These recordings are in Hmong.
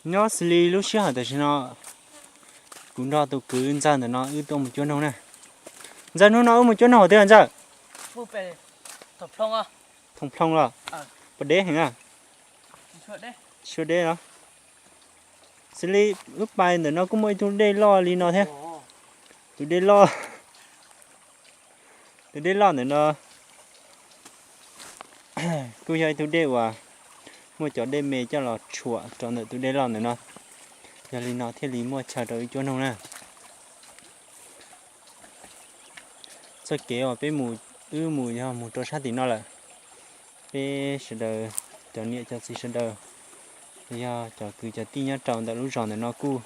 Nyob xws li lub sij hawm tam sim no, kuv nrog tus kwv Ntxawg ntawm no wb tuaj mus cuab noog na. Ntxawg, hnub no wb mus cuab noog twg Ntxawg? Thoom Ploog los? Puas deb heev na? Suab deb los? Xws li wb pais ntawm no kuj muaj ib tug dej loj li no thiab. Tus dej loj, tus dej loj ntawm no kuj yog ib tug dej uas muaj cov dej me coj los tshuam rau ntawm tus dej loj ntawm no. Yog li no thiaj li muaj chaw rau wb cuab noog na. Txoj kev uas peb mus, wb mus yog mus rau sab tim no lawm. Peb sawv daws, cov niam cov txiv sawv daws, los yog cov kwv cov tij nyob rau ntawm lub zos ntawm no kuj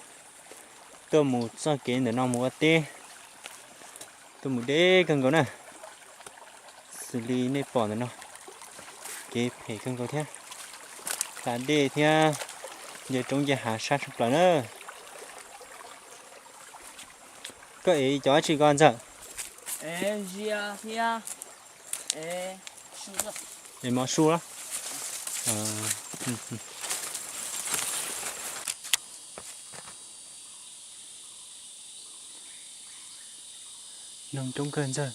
tuaj mus txoj kev ntawm no mus ua teb, tuaj mus deb kawg nkaus na. Xws li nej pom ntawm no, kev phem kawg nkaus thiab, hla dej thiab, nce roob nce hav sab sab plaws na. Koj ev cov dab tsi ko Ntxawg? Ev mov su los? Noog coob kawg Ntxawg.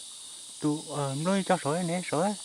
Tus nplooj ib co saud ne saud.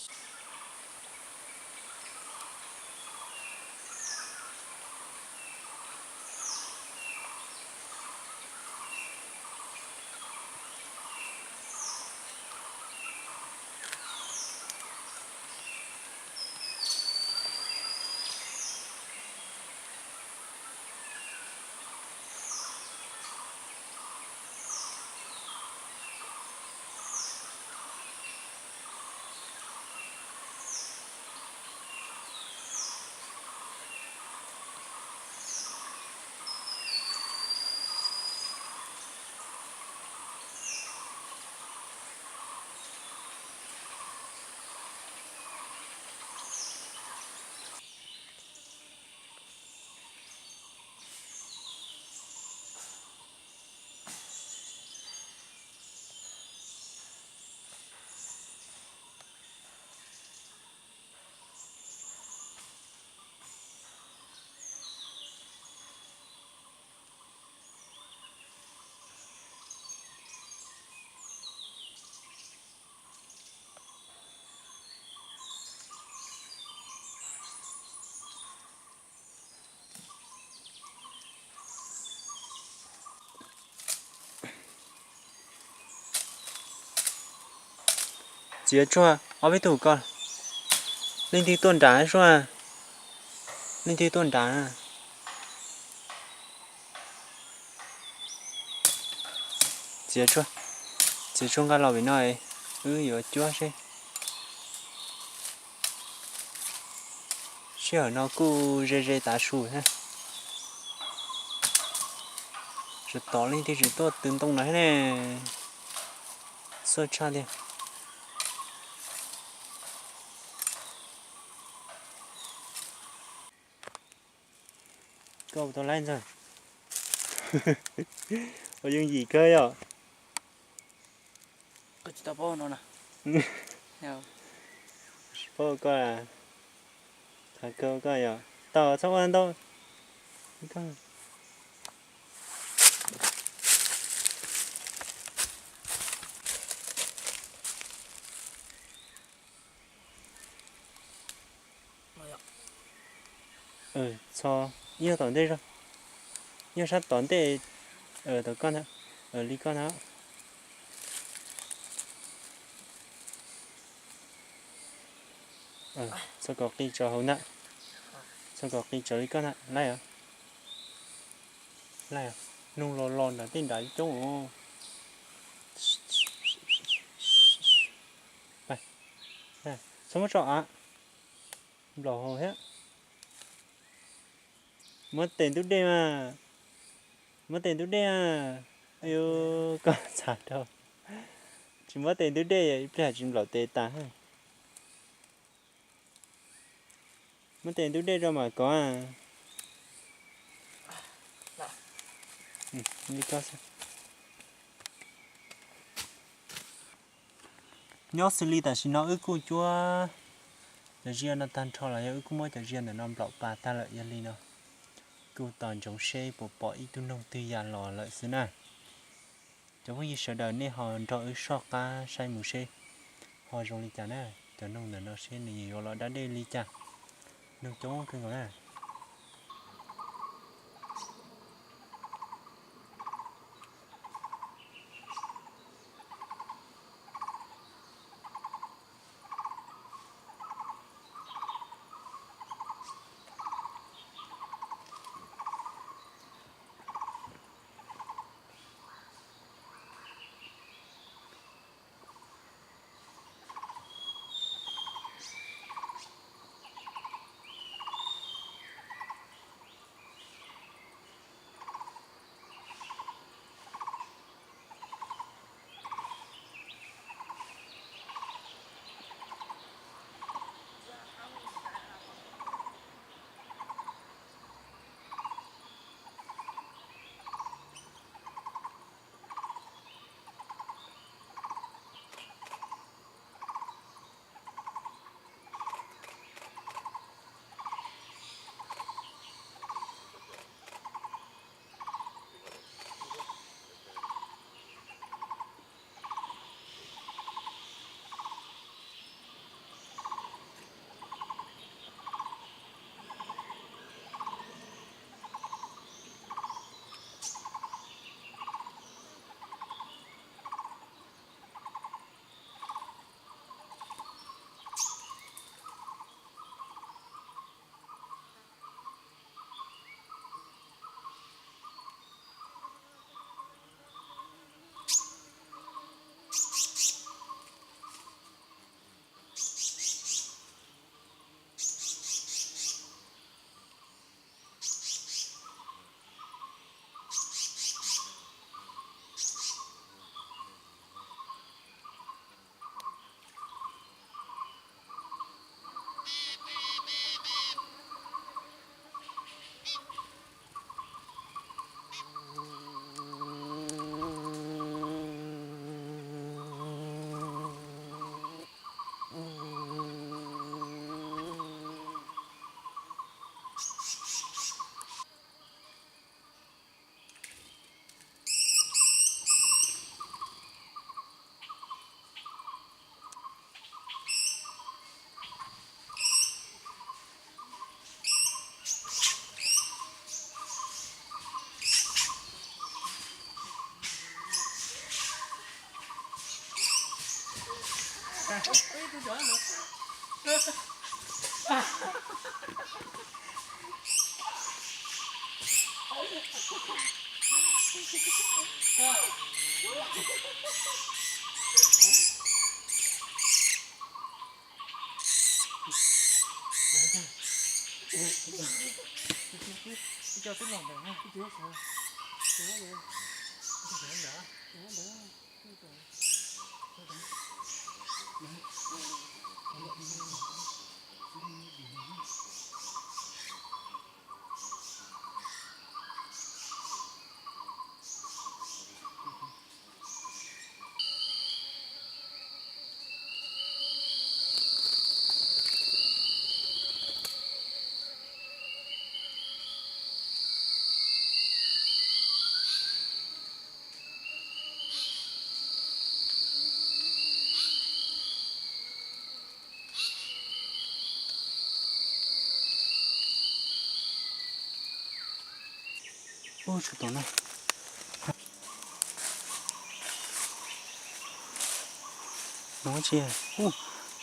Txiav tsuag ob peb tug ko, leej twg tuaj nrad sua, leej twg tuaj nrad. Txiav tsuag, txiav tsuag nqa los pem no, wb yuav cuab seb. Sij hawm no kuj ze ze tav su thiab. Tsam tom leej twg tsis tuaj tw ntoo no thiab ne. Xub tshaj tiag. Koj tau laib Ntxawg. Ua yooj yim kawg yom. Tsis paub koj, thav kawg koj yom. Tau txhob ua ntau. Txhob, yog tom ntej, yog sab tom ntej, tom koj ntag, li koj ntag. Txhob kom qis tsawv hauv ntag, txhob kom qis tsawv li koj ntag, laib os. Laib os, noog los los nram tej nrad coob os. Txhob muab tso av, nplaum hau thiab. Muab tes ntub dej mas, muab tes ntub dej mas. Yus, koj txhav rau. Tsis muab tes ntub dej, ib pliag tsis nplaum tes tas. Muab tes ntub dej rau mam kov. Li koj xwb. Nyob xws li tam sim no wb kuj cuab cov zia no tag nrho los yog wb kuj muab cov zia ntawm no nplaum pas tag lawm, yog li no kuj tos ntsoov seb puas pom ib tug noog twg ya los lawm xwb na. Cov phooj ywg sawv daws nej ho nrog wb soj qab saib mus seb ho zoo li cas na. Cov noog ntawm no seb nws yuav los da dej li cas. Noog coob kawg nkaus na. Ub, tshuav tus no.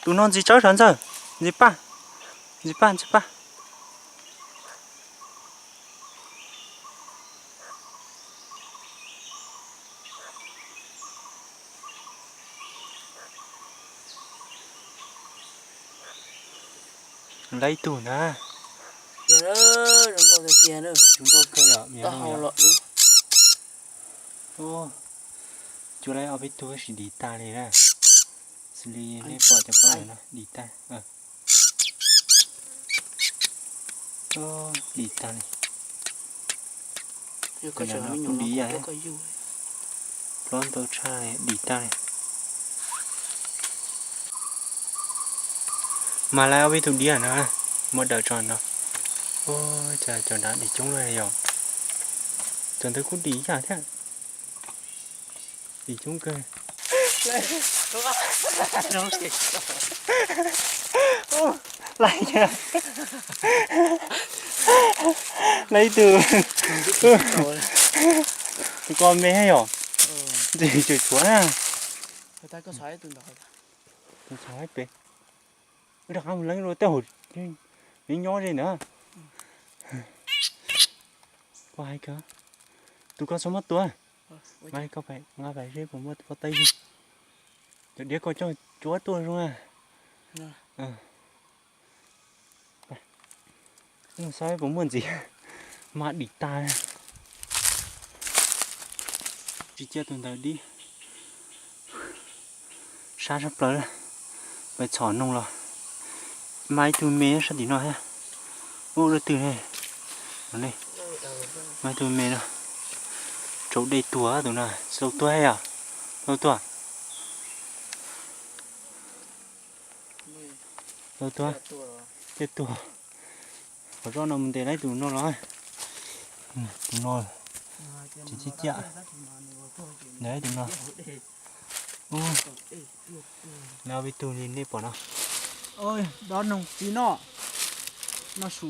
Tus no ntxim tsawv sav ntxawg, ntxim paj, ntxim paj, ntxim paj. Lawv ib tug ntag. Zoo nkauj tiag tiag, zoo nkauj kawg yom, taub hau los dub. Cuab lawv ob peb tug tab sis dim tag li na. Xws li nej pom cov plaub no dim tag. Dim tag li. Cov no kuj dim ib yam, plaub ntau tshaj li, dim tag li. Mas lawv ob peb tug diab no, muab daws tso no. Ua cas cov nrad dim coob luaj yog? Cov ntawd kuj dim ib yam thiab. Dim coob kawg. Lawv, lawv ib tug, tus ko me thiab yom? Ntshe tshuav tshuav na. Tus txhav pem, wb rov qab mus leeb dua tej hauv, nyob nyob ze ntawd. Koj hais kawg, tus ko txhob muab tua. Nqa pais seb puas muaj pob tawb yug. Cov diab ko coj cuab tuaj zoo na. Saib puas muaj ntxiv, mas dim tag. Tsis cia tus ntawd dib. Sab sab plaws, pais txhom noog los. Mas ib tug me sab tim no thiab. Ub, dab twg ne? Mas ib tug me no. Tsaus dej tuag tus no, tsis tau tuag yom? Tau tuag. Tau tuag. Tej tuag. Qhov zoj no mus ntes laib tus no los. Tus no tsis txij ciaj. Ntawm tus no. Ub, no peb tug li nej pom no. Dob noog txiv noj, noj su.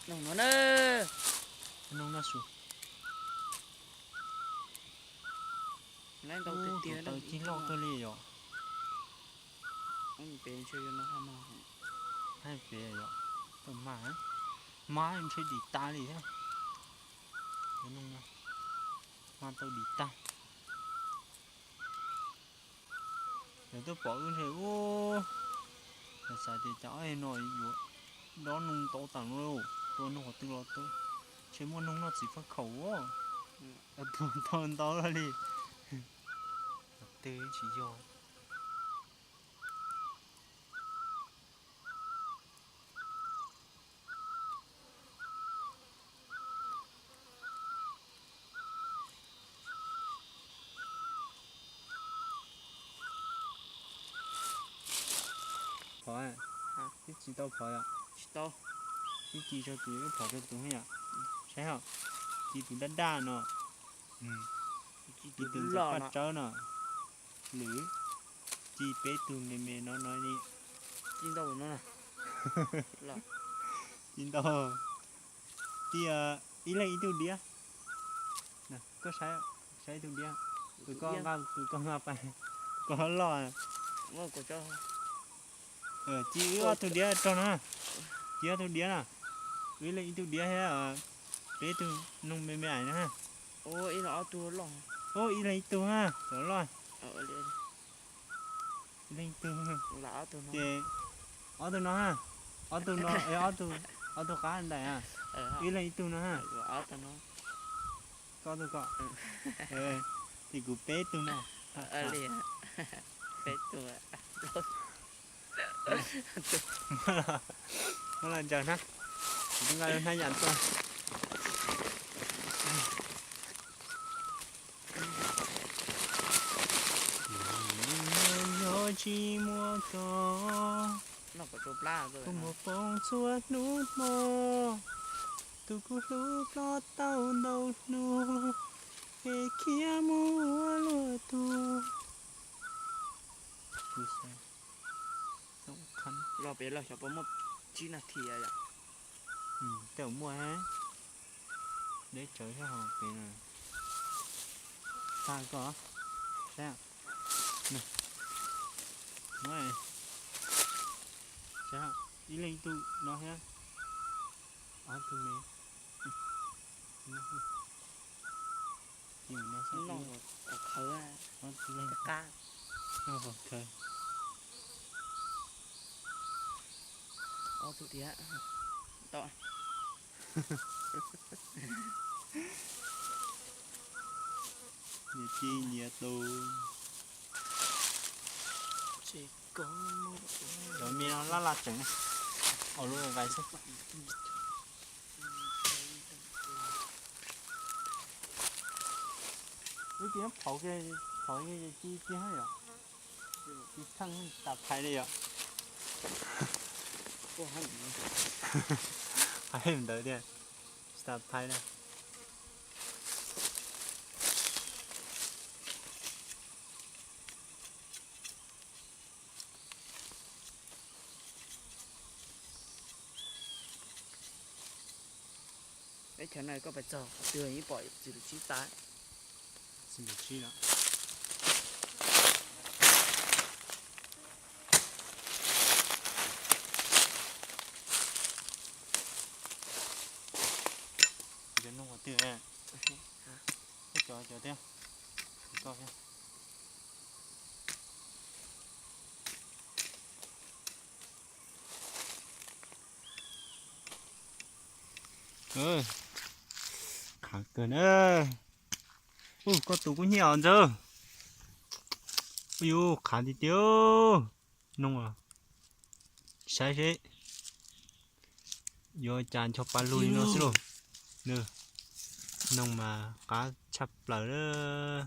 Noog noj su. Tus taw cig loj kawg li yom. Hais pem yom, tau mas, mas ntshe dim tas li thiab. Mas tau dim tag. Yog tuaj pom wb ntshe ub, yog xav tias cas ob no yuav dob noog ntau tas no, tua noog qhov twg los tua, ntshe muaj noog noj txiv faj khaum. Tua ntau ntau li, qhov twg tsis yog. Phov, twb tsis tau phov yom? Tsis tau. Twb ci tso tus, wb phov rau tus yom. Saib os, ci tus daj daj no, ci tus ntxim paj tsawb no, lwm ci peb tug me me no no li. Ci ntau no, ci ntau. Ci ib leeg ib tug diab. Koj saib, saib ib tug diab, tus koj nqa, tus koj nqa pais, koj loj loj. Ci wb ob tug diab rau na, ci ob tug diab na, wb ib leeg ib tug diab thiab peb tug noog me me ais na. Ib leeg ib tug na, cov loj. Ib leeg ib tug, ces ob tug no ha, ob tug no, ob tug, ob tug qab ntais, ib leeg ib tug no ha. Koj tug ko, ces kuv peb tug no. Muab los ntsaws na, kuv twb nqa lub hnab yam tuaj. Yog tsis muaj koj, kuv muaj poob txhua hnub hmo, tus kuv hlub ploj tau ntau hnub, es khiav mus ua luaj tus. Los pem los xyov puas muaj tsib nas this yom. Tej zaum muaj, deb tsawv thiab ho pem no. Tag koj, saib, ib leeg ib tug no thiab, ob tug me. Noj qab, ob tug thiab, tau. Nyias ci nyias tu. Cov me no laj laj tseem, ua lub vais xwb. Wb cia phauv kiag, phauv kiag ci kiag yom. Ci theej tas phais li yom. Hais ntawd tiag, tsis tas phais na. Ib chav no koj pais txog qhov twg yeej pom txiv lws tsib tas. Txiv lws tsib lawm. Cov noog qhov twg? Cov cov thiab. Koj thiab. Qhav kawg na. Ua koj tus kuj nyiam os ntxawg. Ua yus qhav tiag tiag. Noog, saib seb yuav cas ncho pa lug li no xwb lauj. Noog mas qab tshaj plaws.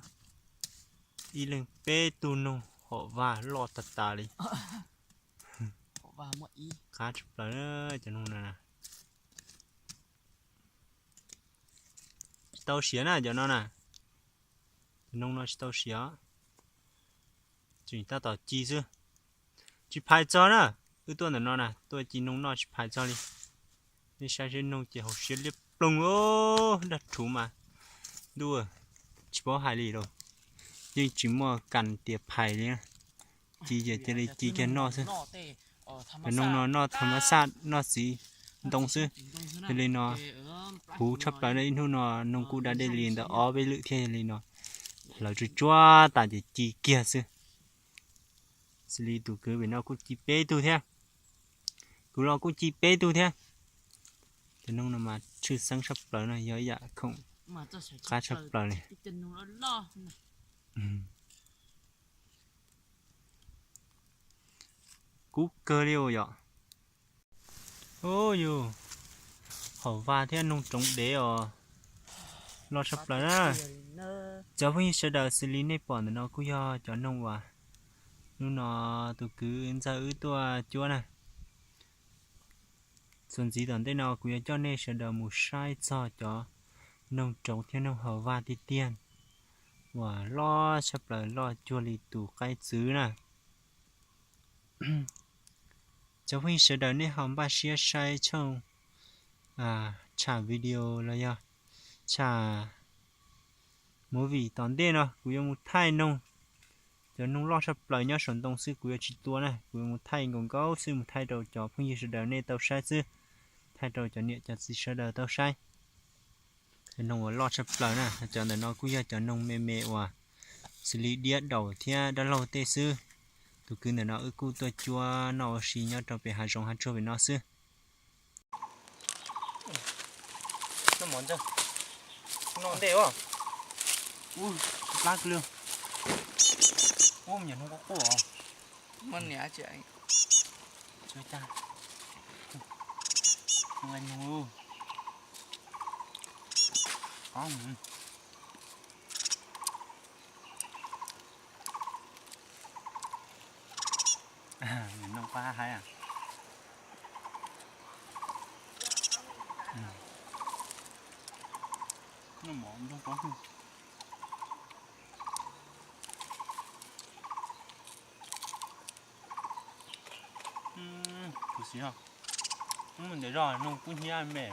Ib leeg peb tug noog hom vaj loj tas tas li. Qab tshaj plaws cov noog no na. Tsis tau siav na cov no na. Cov noog no tsis tau siav. Tseem tab tom ci xwb. Tsis phais txog na. Wb tuaj ntawm no na, tuaj ci noog noj tsis phais txog li. Nej saib seb, noog ces hauv siab liab ploog, daj rhuv mas ntuj, tsis paub hais li lauj. Yeej tsis muaj kas tias phais li. Ci ces cia li ci kiag noj xwb. Cov noog no noj tham mab xaj, noj txiv ntoo xwb. Yog li no, huv tshaj plaws na. Ib hnub no noog kuj da dej li ntawm ob peb lwm thiab. Yog li no, hlawv tsuag tsuag tas ces ci kiag xwb. Xws li tus kwv pem no kuj ci peb tug thiab. Kuv los kuj ci peb tug thiab. Cov noog no mas tshwj xeeb tshaj plaws no, yog ib yam khoom qab tshaj plaws li. Kub kawg li os yom. Ub yus, hom vaj thiab noog roov dev os, loj tshaj plaws na. Cov phooj ywg sawv daws, xws li nej pom ntawm no kuj yog cov noog uas hnub no tus kwv ntxawg wb tuaj cuab na. Txuas ntxiv tom ntej no kuv yuav coj nej sawv daws mus saib txog cov noog roov thiab noog hom vaj tiag tiag uas loj tshaj plaws, loj cuag li tus qaib txwv na. Cov phooj ywg sawv daws, nej ho npaj siab saib tshooj tshaj video los yog tshaj movie tom ntej no, kuv yuav mus thaij noog. Cov noog loj tshaj plaws nyob saum ntoo xwb kuv yuav tsis tua na, kuv yuav mus thaij nkaus nkaus xwb, mus thaij rau cov phooj ywg sawv daws nej tau saib xwb, thaij rau cov niam cov txiv sawv daws tau saib. Cov noog uas loj tshaj plaws na, cov ntawm no kuj yog cov noog me me uas xws li diab daum thiab dab laug tej xwb. Tus kwv ntawm no wb kuj tuaj cuab noj ua si nyob rau pem hav zoov hav tsuag pem no xwb. Noj mov ntej, noj ntej os. Ub, plab kwv li. Ub, me nyuam hnub quaj quaj os. Muab niam tsis tsuav cas. Nqaij nug. Qab mus. Noj pab haib. Noj mov nrog pob. Kuv siv, mus ntev zog no kub hnyiab me.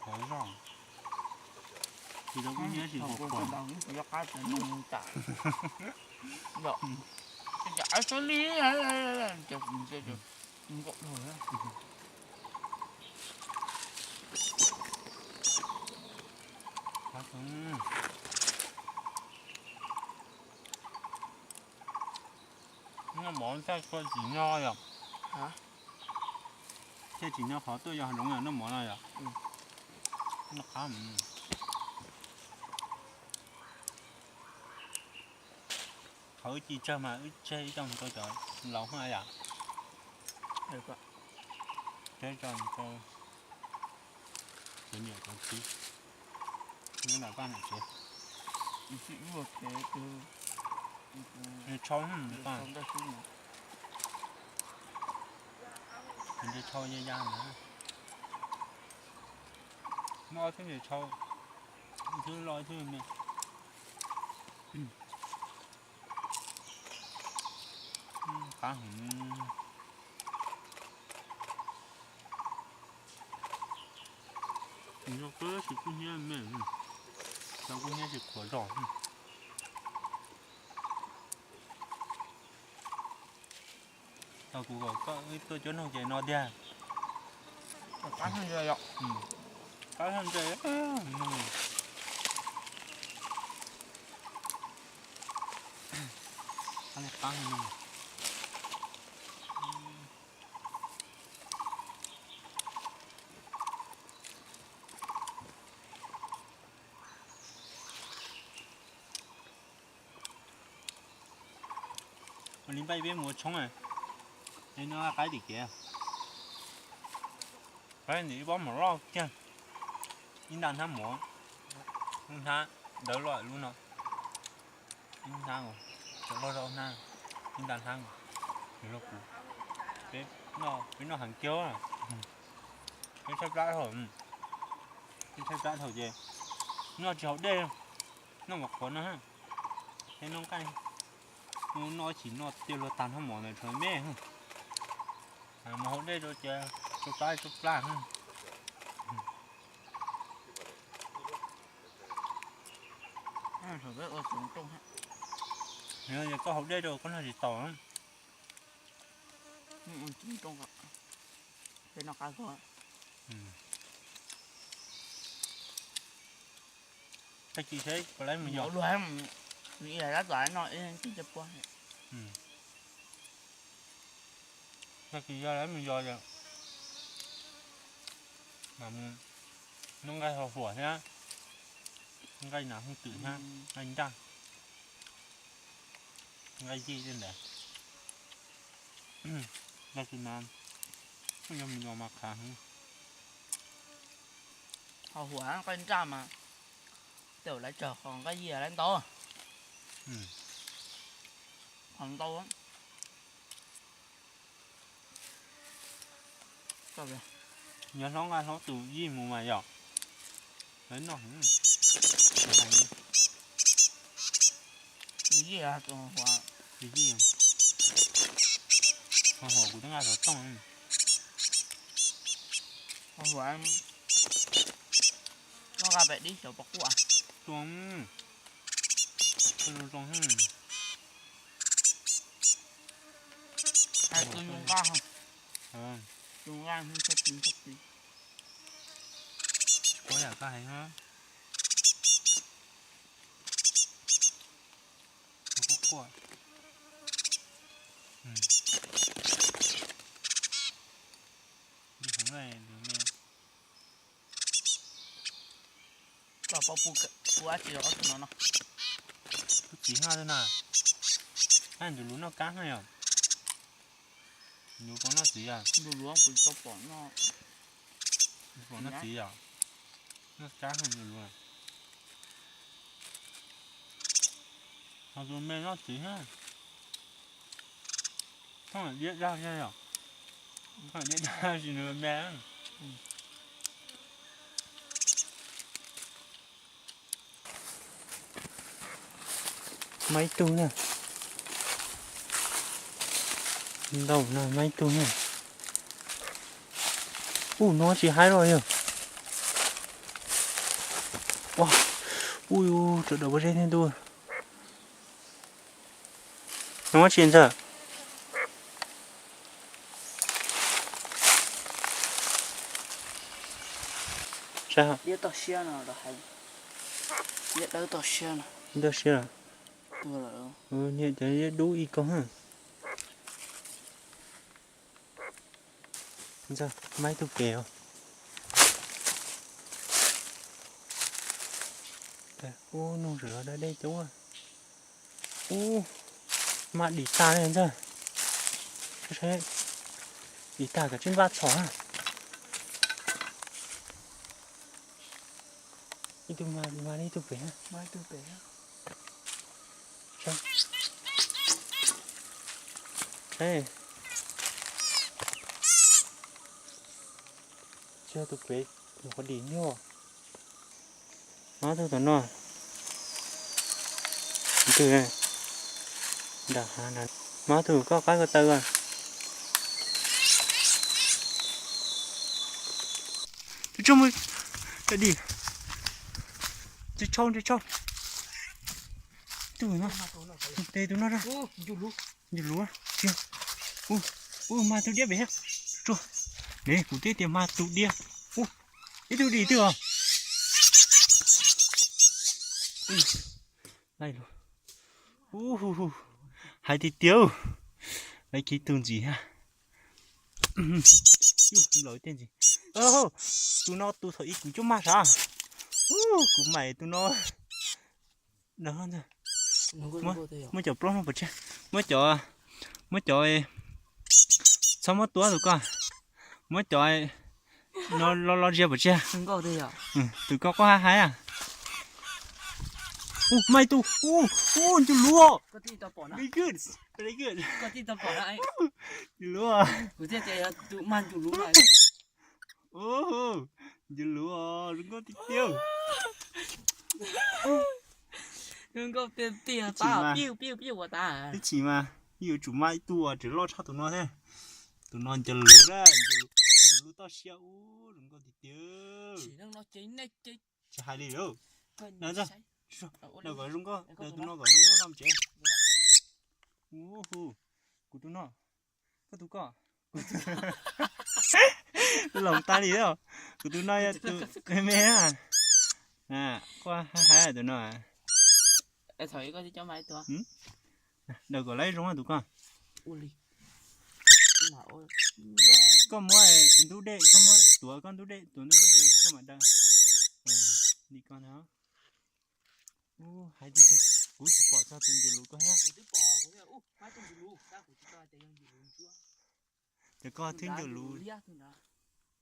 Qhov zog, tsis tau kub hnyiab tsis tau qhuav. Noj mov thiaj tsis nyo yom. Thiaj tsis nyo qhov tuaj yos zoov yom, noj mov no yom. Noj qab. Qhov wb ci tsawg mas wb tseg ib co mus rau cov laus hos yom. Tseg ib co mus rau cov niam cov txiv, nyob nram paj nram tsev. Tshau, tshau ntawm xwb no. Nws ntses tshau ya ya ntawd. Muab ob thwb ntses tshau, ib thwb loj ib thwb me. Qab heev. Nws yog koj tsis kub hnyiab me, tau kub hnyiab tsis qhuav zog. Tau kuv kom koj wb tuaj cuab noog ces no tiag. Qab ntses, qab ntses. Ua li npaj peb mus ua tshoob, es no qaib tim kev, qaib tim ib pob mov loj kiag, ib nta hnab mov, lub hnab dawb loj lub no, ib hnab, cov loj zog hnab, ib nta hnab, los kuv, peb noj heev kiag, peb tshaib plab dhau, peb tshaib plab dhau ces noj tsis haus dej, noj mov qhuav no, peb noj nqaij, noj tsis noj tiaj luag tag hnab mov ntawd tshuav me, mus haus dej rau ces tshaib plab tshaib plab. Yog koj haus dej rau koj noj tsis tau. Tag kis seb puas laib mus yos. Tag kis yog laib mus yos, mas mus noj nqaij hau huam thiab, nqaij nas hooj twm thiab, nqaij nraj, nqaij yij tej ntawd. Tag kis mas yog mus yos mas khav heev. Hau huam nqaij nraj mas tej zaum lawv tsawg qhov nqaij yij lawv ntau. Qhov ntau. Yog hlob nqaij hlob tus yij mus mas yom, lawv noj heev. Yij, yij, ho huam kuv twb nqa xov tooj. Ho huam, koj nqa pem dib xyov puas quaj. Tua, tua zoo zoo. Hais tus zoo nqa, tus nqa tsis quaj yam koj hais. Quaj quaj. Li heev li me. Koj paub pub dab tsi rau ob tug no no? Pub txiv haj na. Ntuj lub noj kab na yom. Lub pov noj txiv yom. Ntuj lub kuv tau pom noj. Pov noj txiv yom. Noj kab ntuj lub. Ho tus me noj txiv na. Thooj diab dag yom. Thooj diab dag tsis nws me. Mas ib tug na. Ntau no mas ib tug na. Ub, no tsis haib los yog. Ua, ub, tsawv daws pob zeb thiab ntuj. No tsis ntxawm. Diab toj siab no, diab dawb toj siab no. Toj siab. Niam cov dub ib ko. Ntxawg, mas ib tug pem os. Ub, nug sawv los da dej coob. Ub, mas dim tag li ntxawg. Dim tag kawg tsis npaj txhom. Ib tug mas, mas ib tug pem. Mas ib tug pem. Saib. Tsis yog tus pem, tus qhov dim nyuag. Mab tug tom no. Tus nram hav na. Mab tug koj qaib ko taw as. Tsis tshau, tsis tshau, tsis tshau. Tus no, tes tus no. Ncu lus, ncu lus. Ub, ub, hma tug diab pem thiab. Tsuag. Ne, kuv twb tias hma tug diab. Ub, ib tug dim twg os. Ub, hais tiag tiag, lawv khiav tug ntxiv thiab. Ub, nplaum tej ntxiv. Tus no tus thaum ub kuv coj mag sav. Ub, kuv maim tus no. Muab cov plaub no pov tseg. Muab cov, muab cov, txhob muab tua tus koj. Muab cov no lo lo zia pov tseg. Tus koj quaj hab hais. Ub, mas tus, ub, ub, ncu lus. Very good, very good. Ncu lus. Ncu lus, zoo nkauj tiag tiag. Zoo nkauj tiag tiag. Ib chim mas, ib chim mas yuav tsum mag ib tug uas loj tshaj tus no thiab. Tus no ncu lus, ncu lus toj siab, ub, zoo nkauj tiag tiag. Tsis hais li lawm. Daws kom zoo nkauj, daws tus no kom zoo nkauj nqa mus tsev. Ub, kuv tus no, koj tus koj. Laus tas li os. Kuv tus no yog tus me na. Quaj hab hais tus no. Daws kom lawv zoo tus koj. Koj muab ntub dej, koj muab tuav koj ntub dej, tuav ntub dej koj mam daws. Li koj ntag. Ub, hais tiag tiag, kuv tsis pom txog tus ncu lus ko thiab. Ces koj twb ncu lus,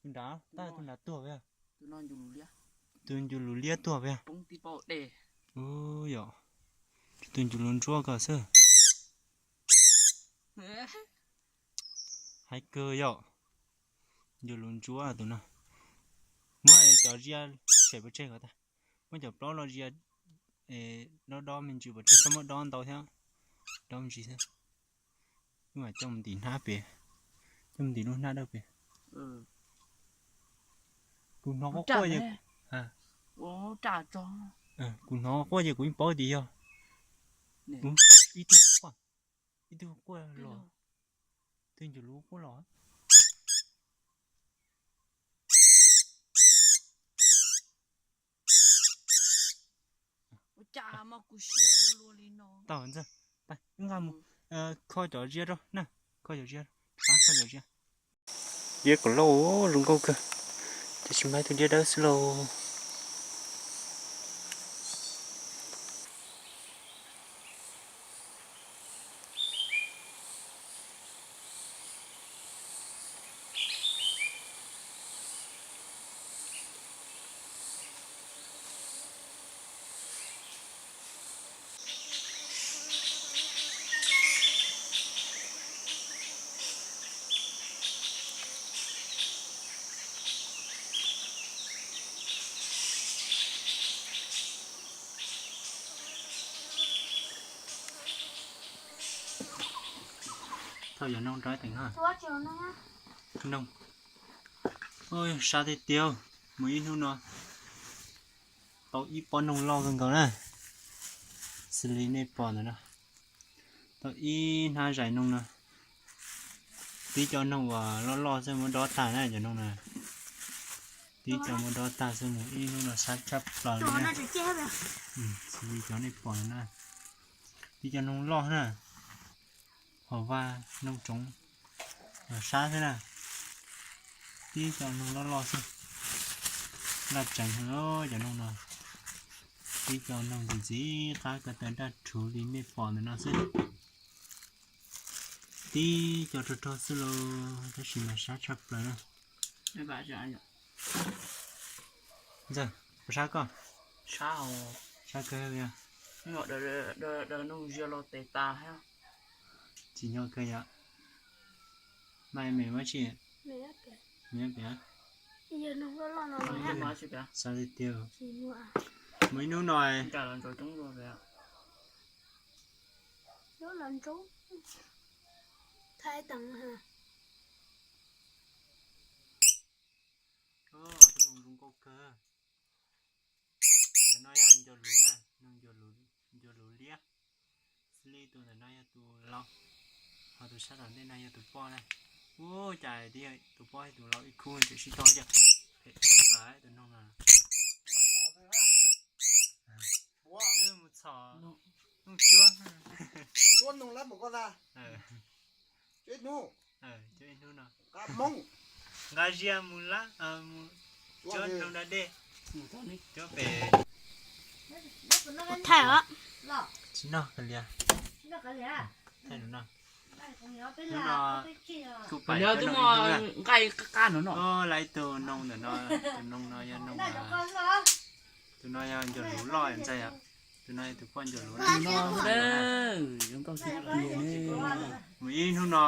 tus nrad, tab tus nrad tuag peb. Tus ncu lus liab tuag peb. Ub, yog tus ncu lus ntsuab ko xwb. Hais kawg yom. Ncu lus ntsuab tus no. Muab cov zia tshem pov tseg kom tag. Muab cov plaub lo zia dob dob me ntsis pov tseg, txhob muab dob ntau thiab. Dob me ntsis thiab. Wb mam coj mus ntim hnab pem, coj mus ntim lub hnab dawb pem. Kuv hnov quaj quaj ces, kuv hnov quaj ces kuv yeej paub tias yog ib tug quaj, ib tug quaj los, twb ncu lus quaj los. Tau ntxawg, wb nqa mus kho cov zia rau na, kho cov zia, kho cov zia. Diab kom lauj, zoo nkauj kawg, tab sis mas ib tug diab dawb xwb lauj. Thauj yog noog rau teem no. Noog. Sab tiag tiag, mus ib hnub no tau ib pob noog loj kawg nkaus na. Xws li nej pom ntawm no, tau ib hnab zais noog no. Tib co noog uas loj loj xwb muab dob tag na cov noog na. Tib co muab dob tag xwb, mus ib hnub no sab tshaj plaws li na. Xws li cov nej pom ntawm no, tib co noog loj na. Hos vaj noog tsoov los sab xwb na. Tib co noog loj loj xwb. Laj tseev heev cov noog no. Tib co noog ntxim ntxim qab ko taw nraj rhuv li nej pom ntawm no xwb. Tib co rog rog xwb lauj, tab sis mas sab tshaj plaws na. Ntxawg, puas sab koj? Sab kawg li. Daws noog zia los tes tas thiab. Tsis nyob kawg yom. Maj me muab tsi, me nyob pem. Xav tiag tiag. Mus ib hnub no. Tus noog zoo nkauj kawg. Tus no yog ncuav luv na, noog ncuav luv liab. Xws li tus ntawm no yog tus laus, ho tus sab tom ntej no yog tus poj na. Ua cas tus poj thiab tus laus ib khub tseem sib tog ib co. Phem tshaj plaws tus noog no. Mus txhom noog cuab. Cuab ib hnub no. Nqa zia mus lab, cuab noog da dej. Cuab pem. Thaij os. Tsis noj kiag li. Thaij no. Hnub no kuj pais cov noog ib hnub na. Lab ib tug noog ntawm no, tus noog no yog noog, tus no yog ncuav luv loj ntxaij os. Tus no yog tus poj ncuav luv loj. Mus ib hnub no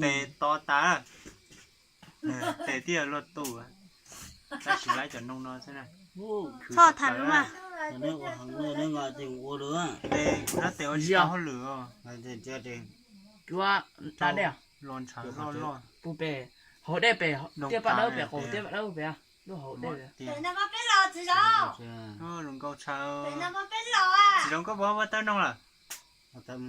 tes to tas, tes thiaj luaj tus. Tab sis lab cov noog no xwb na. Txhob tham lus mas. Tes kuv lab tes ua tsis tau hauj lwm. Cuab da dej. Los ntshav loj loj. Pem hauv dej pem tiaj paj dawb pem qaum tiaj paj dawb pem, lub hauv dej. Zoo nkauj tshaj. Txiv Zoov, koj puas muaj tawb noog lawm? Muaj kawg,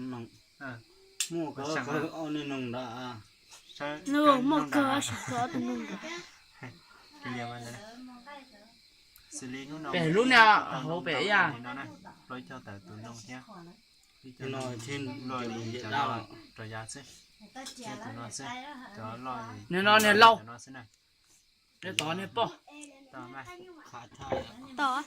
muaj kawg. Xws li hnub no pem lub niag hauv pem ib yam no, plaub caug tawm tus noog thiab. Ib co no thiab, cov no rau yav xwb, tus no xwb, cov loj no niag laus no xwb na. Tod niag poj, tod.